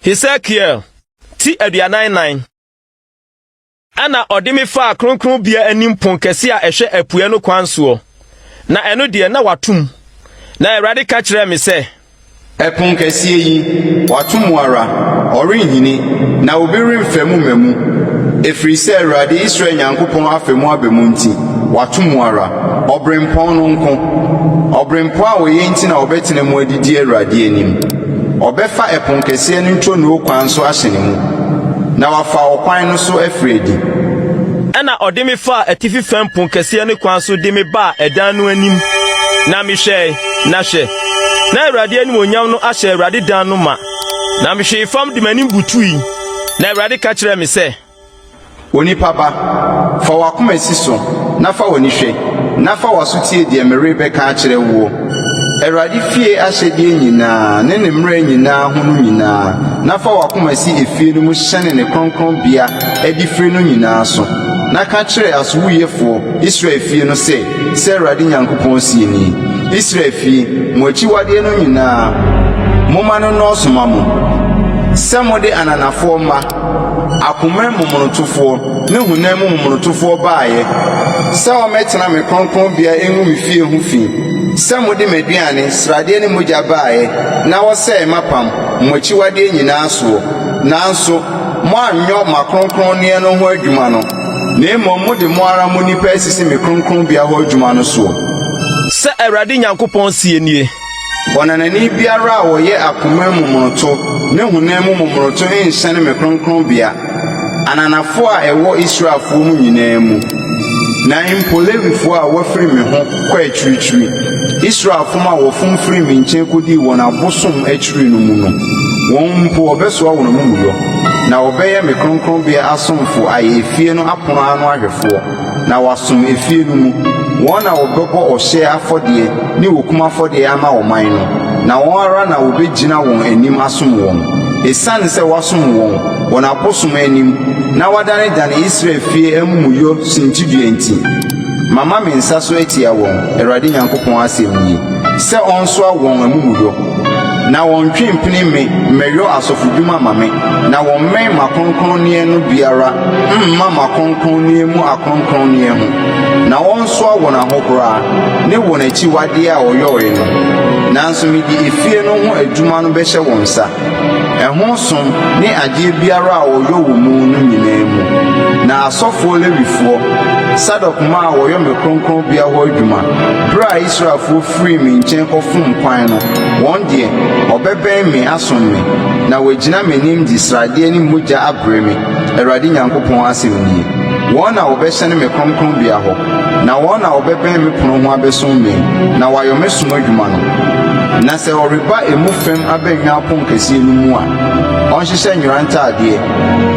Hesekiel ti 44. Ɛnna ɔde me faa kronkronbea anim ponkɛse a ɛhwɛ apueɛ no kwan soɔ, na ɛno deɛ, na wɔato mu. Na Awurade ka kyerɛɛ me sɛ. Ɛponkɛseɛ yi, wɔato mu ara, ɔrenhini, na obi remfa mu mma mu, ɛfiri sɛ Awurade, Israel Nyankopɔn afa mu aba mu nti, wɔato mu ara. Ɔberempɔn no nko, ɔberempɔn a ɔyɛ nti na ɔbɛtena mu adidi Awurade anim. Ɔbɛfa ɛponkɛseɛ no ntwonoo kwan so ahyɛne mu, na wafa ɔkwan no so afiri adi. Ɛnna ɔde me faa atifi fam ponkɛseɛ no kwan so de me baa ɛdan no anim, na mehwɛe, na hwɛ, na Awurade animuonyam no ahyɛ Awurade dan no ma. Na mehwee fam de m'anim butui, na Awurade ka kyerɛɛ me sɛ. Onipa ba, fa w'akoma si so, na fa w'ani hwɛ, na fa w'aso tie deɛ merebɛka akyerɛ woɔ, Awurade fie ahyɛdeɛ nyinaa ne ne mmara nyinaa ho no nyinaa, na fa w'akoma si efie no mu hyɛne ne kronkronbea adifire no nyinaa so, na ka kyerɛ asowuiɛfoɔ, Israel fie no sɛ, Sɛ Awurade Nyankopɔn seɛ nie, Israel fie, mo akyiwadeɛ no nyinaa, momma no nnɔɔso mma mo, sɛ mode ananafoɔ mma, Akoma momonotofoɔ ne honam mu momonotofoɔ baeɛ sɛ wɔmmɛtena me kronkronbea ngu me fie ho fi, sɛ mode m'aduane, sradeɛ ne mogya baeɛ na wɔsɛee m'apam, mo akyiwadeɛ nyinaa soɔ. Nanso moanyɔ m'akronkronneɛ no ho adwuma no, na mmom mode mo ara mo nnipa asisi me kronkronbea hɔ adwuma no soɔ. Sɛ Awurade Nyankopɔn seɛ nie. Ɔnanani biara a ɔyɛ akoma mu momonoto ne honam mu momonoto nhyɛne me kronkronbea, ananafoɔ a ɛwɔ Israelfoɔ mu nyinaa mu, na mpo Lewifoɔ a wɔafiri me ho kɔ akyirikyiri, Israel fom a wɔfom firii me nkyɛn kɔdii wɔn abosom akyiri no mu no, wɔn mpo wɔbɛsoa wɔn amumuyɔ, na wɔbɛyɛ me kronkronbea asomfo ayɛ efie no apono ano ahwɛfoɔ. na wɔasom efie no mu. Wɔn na wɔbɛbɔ ɔhyeɛ afɔdeɛ ne okum afɔdeɛ ama ɔman no, na wɔn ara na wɔbɛgyina wɔn anim asom wɔn. Esiane sɛ wɔasom wɔn, wɔn abosom anim, na wɔadanedane Israel fie amumuyɔ suntidua nti, mama me nsa so atia wɔn, Awurade Nyankopɔn asɛm nie, sɛ ɔnsoa wɔn amumuyɔ. Na wɔntwe mpini me mmɛyɔ asɔfodwuma mma me, na wɔmmɛn m'akronkronneɛ no biara mma m'akronkronneɛ mu akronkronneɛ ho, na wɔnsoa wɔn ahohora ne wɔn akyiwadeɛ a wɔyɔeɛ no. Nanso mede efie no ho adwuma no bɛhyɛ wɔn nsa, ɛho som ne adeɛ biara a wɔyɔ wɔ mu no nyinaa mu. Na asɔfoɔ Lewifoɔ, Sadok mma a wɔyɔ me kronkronbea hɔ adwuma, berɛ a Israelfoɔ firii me nkyɛn kɔfom kwan no, wɔn deɛ, wɔbɛbɛn me asom me, na wɔagyina m'anim de sradeɛ ne mogya abrɛ me, Awurade Nyankopɔn asɛm nie. Wɔn na wɔbɛhyɛne me kronkronbea hɔ, na wɔn na wɔbɛbɛn me pono ho abɛsom me, na wɔayɔ me som adwuma no. Na sɛ ɔreba emu fam abannwa aponkɛseɛ no mu a, ɔnhyehyɛ nwera ntadeɛ,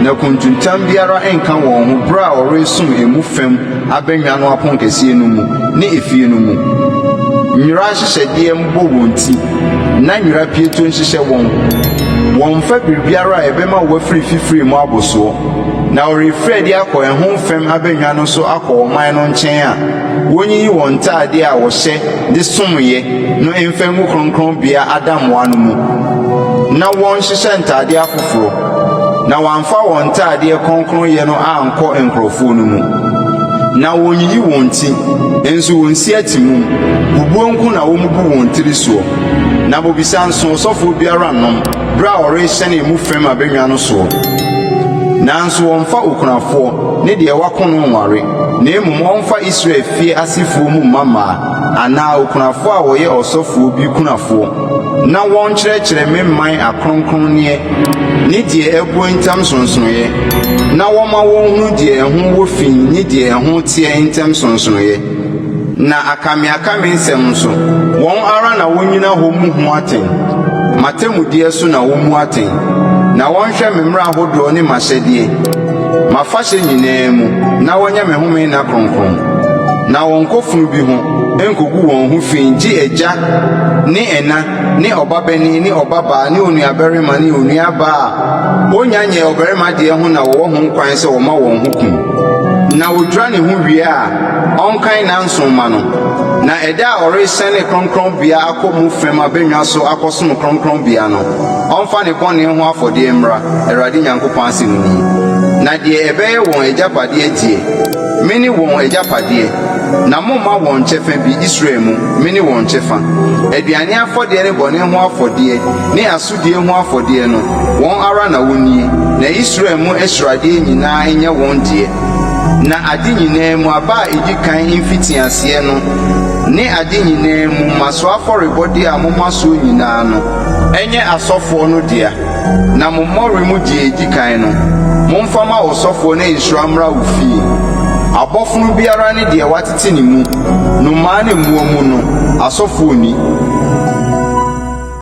na kuntuntam biara nka wɔn ho berɛ a ɔresom emu fam abannwa no aponkɛseɛ no mu ne efie no mu. Nwera nhyehyɛdeɛ mmobɔ wɔn ti, na nwera pieto nhyehyɛ wɔn. Wɔmmfa biribiara a ɛbɛma wɔafiri fifire mu abosoɔ. Na wɔrefiri adi akɔ ɛho fam abannwa no so akɔ ɔman no nkyɛn a, wɔnyiyi wɔn ntadeɛ a wɔhyɛ de someeɛ no mfa ngu kronkronbea adammoa no mu, na wɔnhyehyɛ ntadeɛ afoforɔ, na wɔamfa wɔn ntadeɛ kronkronyɛ no ankɔ nkurɔfoɔ no mu. Na wɔnyiyi wɔn ti, nso wɔnsi atimum, bubuo nko na wɔmmubu wɔn tiri soɔ. Na bobesa nso ɔsɔfoɔ biara nnom berɛ a ɔrehyɛne emu fam abannwa no soɔ. Nanso wɔmfa okunafoɔ ne deɛ wɔako no nware, na mmom wɔmfa Israel fie asefoɔ mu mma mmaa, anaa okunafoɔ a ɔyɛ ɔsɔfoɔ bi kunafoɔ, na wɔnkyerɛkyerɛ me man akronkronneɛ ne deɛ aguo ntam nsonsonoeɛ, na wɔmma wɔnhunu deɛ ɛho wɔ fi ne deɛ ɛho teɛ ntam nsonsonoeɛ. Na akameakame nsɛm nso, wɔn ara na wɔnnyina hɔ mmu ho atɛn. M'atemmudeɛ so na wɔmmu atɛn, na wɔnhwɛ me mmara ahodoɔ ne m'ahyɛdeɛ, m'afahyɛ nyinaa mu, na wɔnyɛ me home nna kronkron. Na wɔnnkɔ funu bi ho nkogu wɔn ho fi gye agya ne ɛna ne ɔbabanin ne ɔbabaa ne onuabarima ne onuabaa a onnya nyɛɛ ɔbarima deɛ ho na wɔwɔ ho kwan sɛ wɔma wɔn ho kum. Na wɔdwira ne ho wie a, ɔnkan nnanson mma no. Na ɛda a ɔrehyɛne kronkronbea akɔ mu fam abannwa so akɔsom kronkronbea no, ɔmfa ne bɔne ho afɔdeɛ mmra, Awurade Nyankopɔn asɛm nie. Na deɛ ɛbɛyɛ wɔn agyapadeɛ deɛ, mene wɔn agyapadeɛ, na momma wɔn kyɛfa bi Israel mu, mene wɔn kyɛfa. Aduane afɔdeɛ ne bɔne ho afɔdeɛ ne asodie ho afɔdeɛ no, wɔn ara na wɔnnie, na Israel mu ahyiradeɛ nyinaa nyɛ wɔn deɛ. Na ade nyinaa mu aba a edi kan mfitiaseɛ no ne ade nyinaa mu mmasoɔ afɔrebɔdeɛ a moma soɔ nyinaa no, ɛnyɛ asɔfoɔ no dea. Na mo mmɔre mu deɛ edi kan no, momfa ma ɔsɔfoɔ na nhyira mmra wo fie. Abɔfono biara ne deɛ wɔatete ne mu, nnomaa ne mmoa mu no, asɔfoɔ nni.